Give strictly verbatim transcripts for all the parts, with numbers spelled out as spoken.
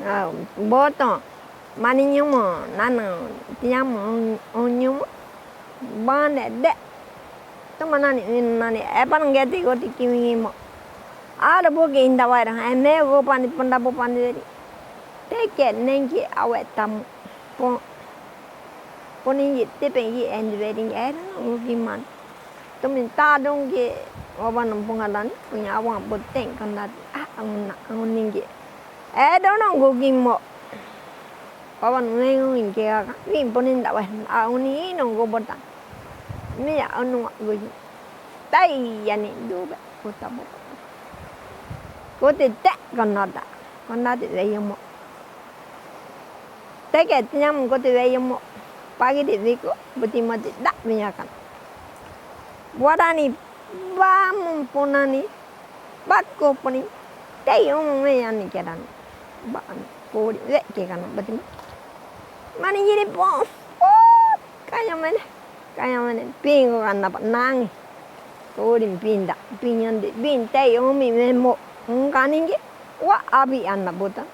Au, boto, mani nyomo, nana, tiamo, o nyomo, bane de. Toma nani, nani, epan ngeti goti kiwingi mo. Aro boki indawaira, eme go pani, panda bo pani weri. Teke nengki awe tamu, po. Poning gi, tepe gi, endi weri, e dono go ki man. Tomi tadong gi, waban nung pungadan, punya awang boteng kanat, a, angun, angun ninggi. E dono go ki mo. Waban nung ngung ke ka, win poning da wen, a, uni nung go bota. Mi a, unu wa go ki. Tai yani, du be, bota bota. Go te te, kanata, kanata we yo mo. Teke tiang ko te we yo mo, pagi di wiko, buti mati da we ya kan. Warani, ba mung ponani, ba ko poni, te yo mo we yani keran. Ba ko ri we ke kan, buti mo. Mani yiri po, po, kaya mene, kaya mene, pingo kan dapat nang. Ko ri pinda, pinyan di, pin te yo mi we mo, ngkaning ke, wa abi anda bota.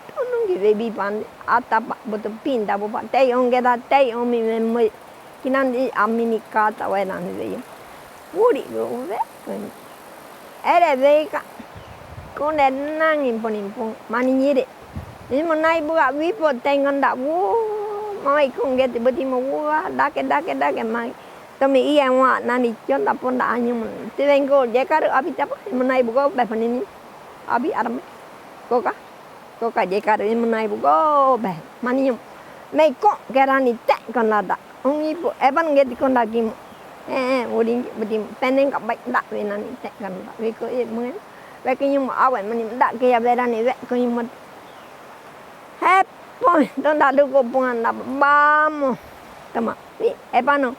Tunung ki baby pan, ata pa, boto pinda bo pa, tei ong keta, tei ong mi me mo, kinan di amini kata we nan di baby. Wuri go we, ere baby ka, kone nang impon impon, mani nyiri. Ni mo nai bu ka, wipo teng kanda, wu, mawai kong keti, boti mo wu ka, dake, dake, dake, mai. Tomi iya wa, nani kion da pon da anyi mo, tiweng ko, jekaru abi tapa, ni mo nai bu ko, be panini, abi arme, ko ka. Ko ka jekaru i menai bu ko be. Mani nyum. Mei ko kerani te kon lada. Ong i bu eban geti kon da ki mu. E, e, uring beti peneng ka bai da we nani te kon da. We ko i muen. We ko nyum awe mani da ke ya berani we ko nyum. He po, ton da lu ko pungan da ba mo. Tama. Wi, eban no.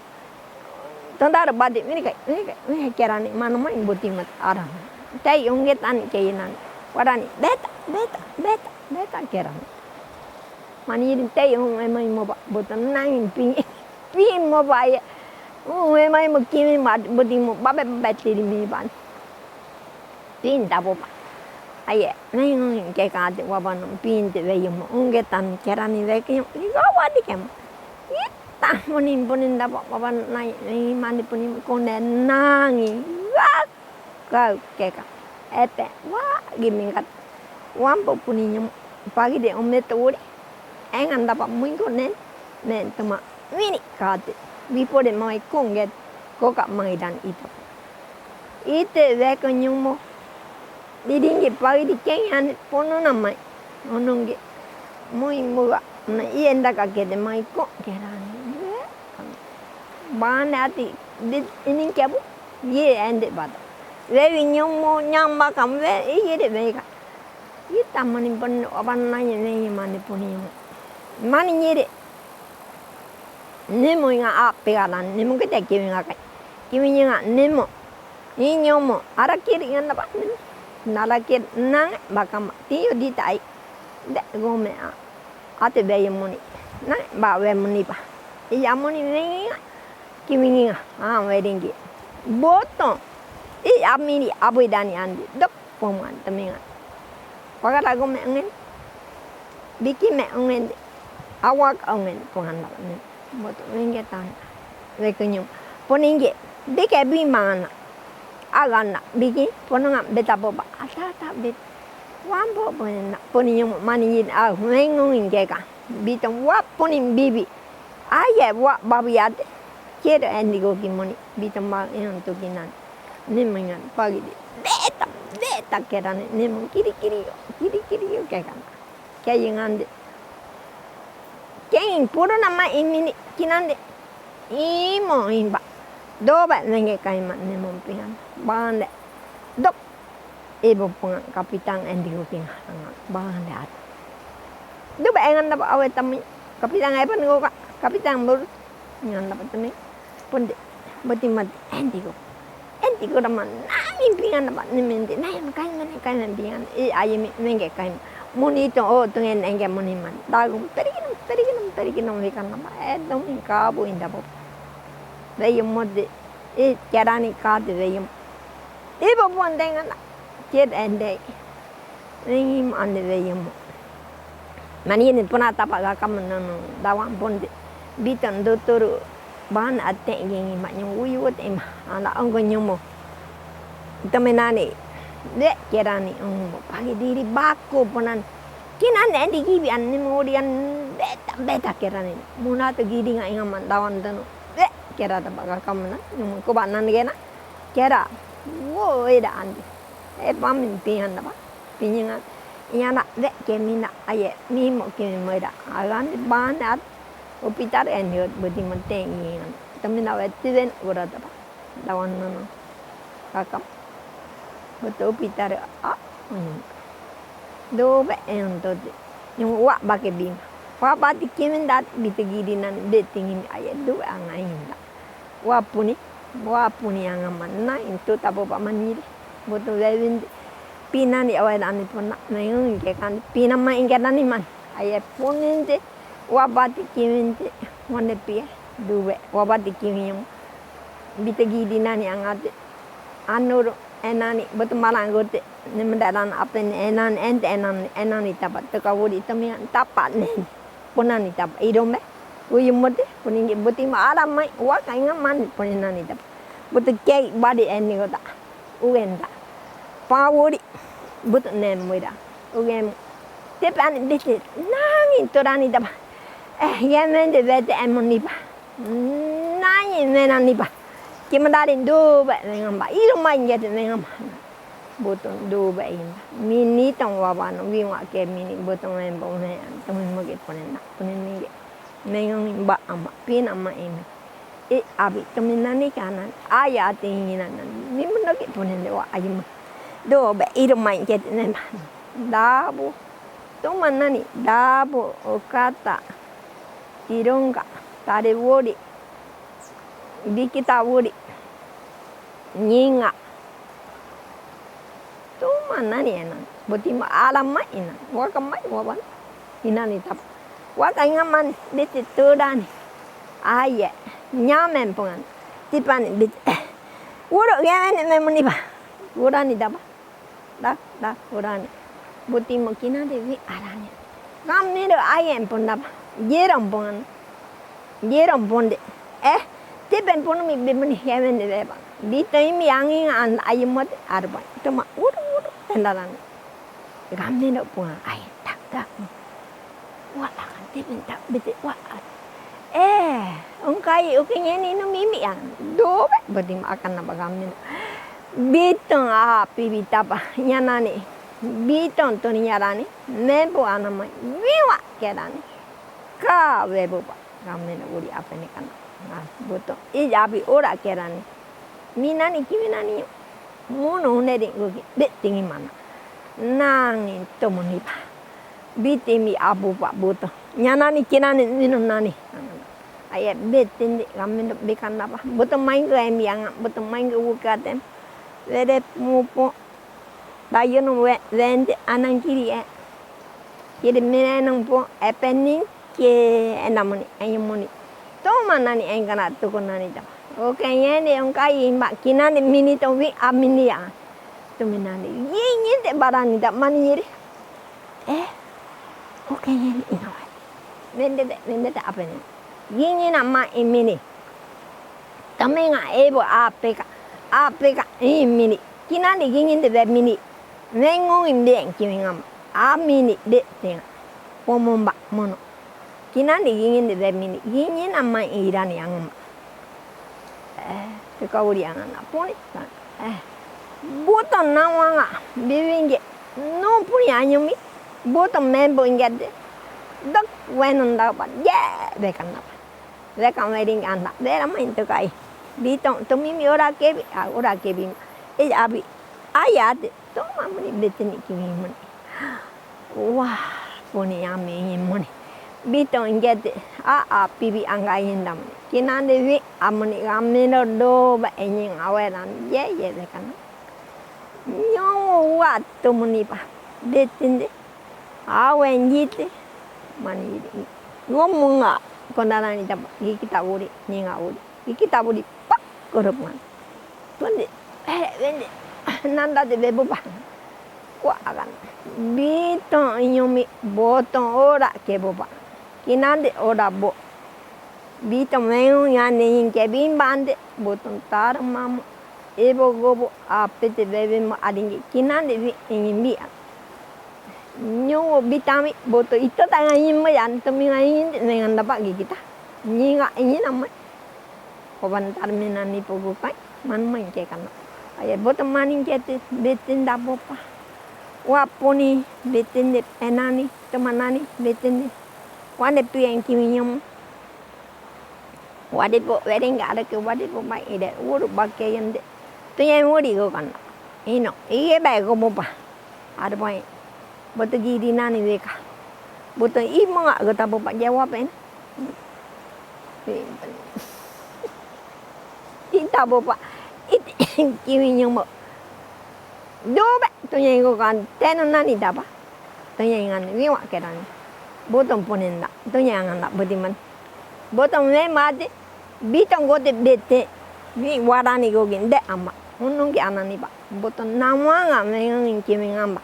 Ton da ru bati, mini kai, mini kai, mini kai kerani, mano mai boti mat aram. Tei ong getani keinan. Warani, beta, beta, beta, beta kerani. Mani rin tei ong e mai mo ba, boto nang pin, pin mo ba ye. Ong e mai mo kimi mat, boti mo ba be, be tiri mi ban. Pinda bo ba. Aye, nai ngai ke ka te waban pin te we yum, ong ke tan kerani we ke yum, ni ga wa di kem. Ita mo ni bo ni da ba, waban nai, nai mani bo ni ko ne nang i, ga ka ke ka. Epe, wa gi mi gat. Wampo bo ni yum, pagi de ong me to wuri. Engan da ba mui ko nen, nen tuma, wini ka te. Wipo de mai kong get, ko ka mai dan ito. Ite we ko nyumo. Diding ki pagi di keng yan pono na mai. Onong ki. Mui muga. Na i enda ka kete mai ko kerani. Bane ati di ining kebu. Ye ende bata. We wi nyumo nyang makam we i ye de we ka. Ita mani pon waban nai ne mani pon i. Mani nyiri. Nimo inga a pega dan, nimo kete kiwi nga kai. Kiwi nga nimo. Inyo mo, ara kiri nga napa nimo. Nara kiri nang ba kama. Tiyo di tai. De gome a. Ate be ye moni. Nang ba we moni ba. Iya moni we nga. Kiwi nga. A we ringi. Boto. I amiri abui dani andi. Dok. Poman temingan. Pagara go me ongen. Biki me ongen. Awak ongen. Poman na ni. Boto wenge tan. Weke nyum. Poninge. Bike bi mangana. Agana. Biki. Pononga beta boba. Ata ata bet. Wambo ponena. Poninyum mani yin. A weng ongin keka. Bito wa ponin bibi. Aye wa babi ate. Kero endigo ki moni. Bito ma entukinan. Nimo ingan pagi di. Beta, beta kerani, nimo kiri kiri yo, kiri kiri yo kekan. Kei ingan de. Kei puro nama imini kinan de. Imo imba. Doba nenge kaima nimo pingan. Bande. Dok. Ibo pungan kapitan endigo kinga. Bande at. Doba engan daba awe tami. Kapitan eban go ka. Kapitan bur. Ngan daba tami. Ponde, boti mati, endigo. Endigo dama, nami pingan dama, ni menti, nai, kai mani, kai mani pingan, i, aye mi, menge kai. Muni to, o, to ngen, enge muni man. Dagu, perikinum, perikinum, perikinum, wikan dama, e, dong, kabu, inda bo. Weyum modi, i, kerani kati weyum. Ibo bon dengan, kit ende. Weyum ande weyum. Mani ni pona tapa ga kam nunu dawan pon de. Biton dotoru ban aten gini ma nyumu uyu te ima. Ana ongo nyumu. Temenani. De kerani ongo. Pagi diri baku ponan. Kinan ne andi gibi an ni mori an beta beta kerani. Muna tu gidi nga inga man dawan tunu. De kera tapa ga kam na. Nyumu kuba nan gena. Kera. Wo eda andi. E pamin pian tapa. Piningan, iana, de kemina, aye, mimo kemi moira. Agan, ban, at, hospital, en, yot, budi mo ten, ian. Tamina, we, tiven, ura, tapa. Dawan, no, no. Kakam. Buto hospital, a, mm. Do, be, en, to, de. Yung, wa, ba, ke, bim. Wa, ba, ti, kemin, dat, bite, gidi, nan, de, tingin, aye, do, ang, ayin, da. Wa puni, wa puni ang aman na, into tabo pa maniri. Buto wewin di. Pina ni awa dani pona, na yung ke kan, pina ma ingke dani man. Aye punin di, wa bati kiwin di, wane pie, duwe, wa bati kiwin yung. Bite gidi nani angati. Anuru, enani, buto malang guti, ni mendalan apen, enani, ente enani, enani tapa, teka wuri, temi, tapa, nen. Ponani tapa, irombay. Uyu mote, poninge, boti ma, aramai, wa kainga man, poninani tapa. Buto kei, badi eni kota. Ugen ta. Pawuri. Buto nem muira. Ugen. Tepe ani bete. Nangin torani tapa. Eh, yemen de bete emon nipa. Nangin menani pa. Kimadarin dube, mengamba. Iromai ngete mengamba. Buto dube ima. Mini tong wabano, wiwa ke mini, buto membo me, tong membo ke ponena, ponen mini. Mengang ba ama, pina ma imi. E abi, tong menani kanan, aya ati nginan, mi mundo ke ponen de wa ayuma. Dube, iromai ngete nema. Dabu. Toma nani, dabu, okata. Tironga, tare wori. Bikita wori. Nyinga. Tuma nani enan. Boti ma alamai inan. Wakamai waban. Inani tapa. Wakainga man bete turani. Aye. Nyamen pungan. Tipani bete. Wuro yamen me munipa. Wurani tapa. Da, da, urani. Boti mo kinade wi arani. Gam miro ayen pon daba. Jeron pon. Jeron pon de. Eh, tipen pon mi bimuni hemen de beba. Bito imi angi an ayen mot arba. Toma uru uru tendarani. Gam miro pon ayen tak tak. Wa akan tipen tak bete wa. Eh, ungkai uke nyeni no mimi yang. Dobe bodi ma akan na bagam ni. Bitong a pibi tapa nyanani. Bitong toni nyarani. Membo anamai. Wiwa kerani. Ka webo pa. Gam ni no uri apene kana. Nga botong. Ija abi ora kerani. Minani kiminani. Mono huneri ngugi. Betingi mana. Nangin tomoni pa. Bitimi abu pa buto. Nyanani kinani mino nani. Aye betin di kami do bikan apa. Buto main ke emi anga. Buto main ke wukatem. Wede mupo. Dayo no we, wende anang kiri e. Kiri mine nang po. Epening ke enamoni. Ayumoni. Toma nani engkana tuko nani toma. Oke yeni ongkai imba. Kinani mini to wi amini ya. Tuminani. Yinyin te barani ta mani yiri. Eh, oke, ini, ini. Mende de, mende de apa ini? Ini nama imini. Tame nga ebo apeka, apeka imini. Kinani gingin de be mini. Mengung im de kiminga. Amini de tenga. Pomomba mono. Kinani gingin de be mini. Gingin nama irani anguma. Eh, teka uri angan na poni. Eh, buto nawa nga, bibinge, no poni anyumi, buto membo ingede, dok wenon dapa, ye, bekan dapa. Bekan wedding anda, bera main tekai. Bitong, tomimi ora kebi, ah, ora kebi. Eh, abi, ayate, toma muni beteni kimi muni. Wa, poni ami muni. Bitong ingete, a, a, pibi angga indam. Kinande wi, amuni amino do ba enying aweran, ye, ye, de kana. Nyong wa tomuni pa. Betinde. Awen yite. Mani yite. Ngo munga. Kondanani tapa. Gikita uri, nyinga uri. Gikita uri. Pak. Kurup man. Tundi, eh, wende, nanda de bebo ba. Ua kan. Biton iñomi, boton ora kebobon. Kinan de ora bo. Biton wengo yan ne in kebin bande, boton tarama mo. Ebo gobo, apete bebe mo aringi. Kinan de bi, iñin bi an. Nyogo bitami, boton ito tanga iñin mo yan, tomi nga iñin de, wengan daba gi kita. Nyi nga iñin amai. Koban tarmi nani pogu kai, man mai ke kana. Aye, boton mani ke te, betin da bopa. Wa poni, betin de, enani, tomanani, betin de. Wane pien kimi nyom. Wade bo, wade nga ada ke wade bo mai ide, uru ba ke yende. Tu ye uri go kana. Ino, iye ba go bopa. Ada bai. Boton giri nani weka. Boton i mo nga gota bopa jawa pen. Ita bopa. It kimi nyong mo. Dobe, tu ye go kan teno nani daba. Tu ye ngan wi wa keran. Boton ponen da. Tu ye ngan da bodi man. Boton we mati. Biton gote bete. Wi warani gogin de ama. Unung ki anani ba. Boton namua nga mengang in kimi ngamba.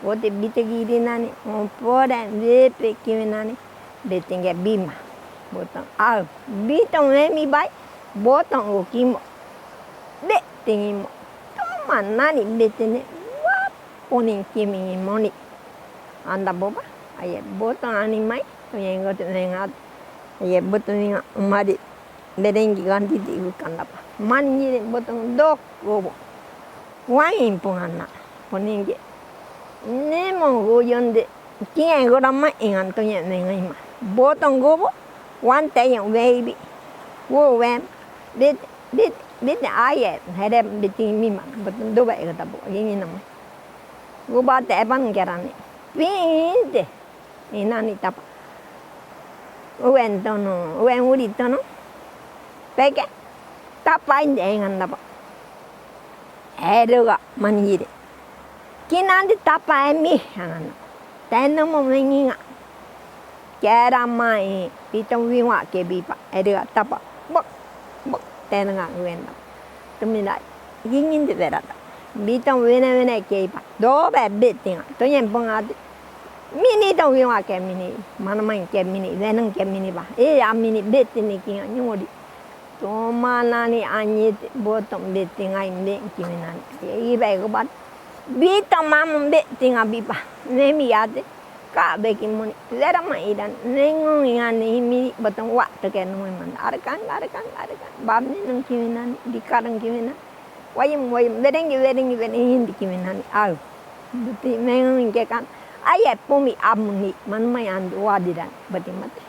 Gote bite giri nani. Ompore bepe kimi nani. Bete nge bima. Boton au. Biton we mi bai. Boton go kimo. Bete ngimo. Toma nani bete ne. Wa ponen kimi ngimo ni. Anda bopa. Aye boton ani mai. Tu ye gote mengat. Aye boton nga mari. Berenggi ganti di gu kanda pa. Mani boton dok gobo. Wain pungana. Ponenge. Nemo goyon de. Kiñe gora ma ingan tu ye mengai ma. Boton gobo. Wan te ye webi. Wo wem. Bit, bit, bit aye. Here biti mima. Boton doba ega tabo. Gini nama. Goba te eban gerani. Pinte. Inani tapa. Uwen tono, uwen uri tono. Peke. Tapa inde engan tapa. Edoga manire. Kinan de tapa emi engan. Teno mo menginga. Kera mai. Biton wiwa ke bipa. Edoga tapa. Bok. Bok. Teno nga uwen tapa. Tumina. Gingin de berata. Biton wene wene ke ipa. Dobe betinga. Tonyen ponga de. Mini to wiwa ke mini. Manamai ke mini. Wenung ke mini ba. E a mini betin ni kinga nyori. Toma nani anyi boton betinga inde kimi nani. E iba ego ba. Biton mamun betinga bipa. Nemi ya de. Ka beki muni, wera ma idan, nengung ian ne imini, boton wa teke nung iman, arkan, arkan, arkan, bam ne nung kimi nani, dikarung kimi nani, wayum, wayum, werenggi, werenggi, werenggi, indi kimi nani, au. Buti mengung ke kan, aye pumi amuni, man mai andi wadi dan, buti mate.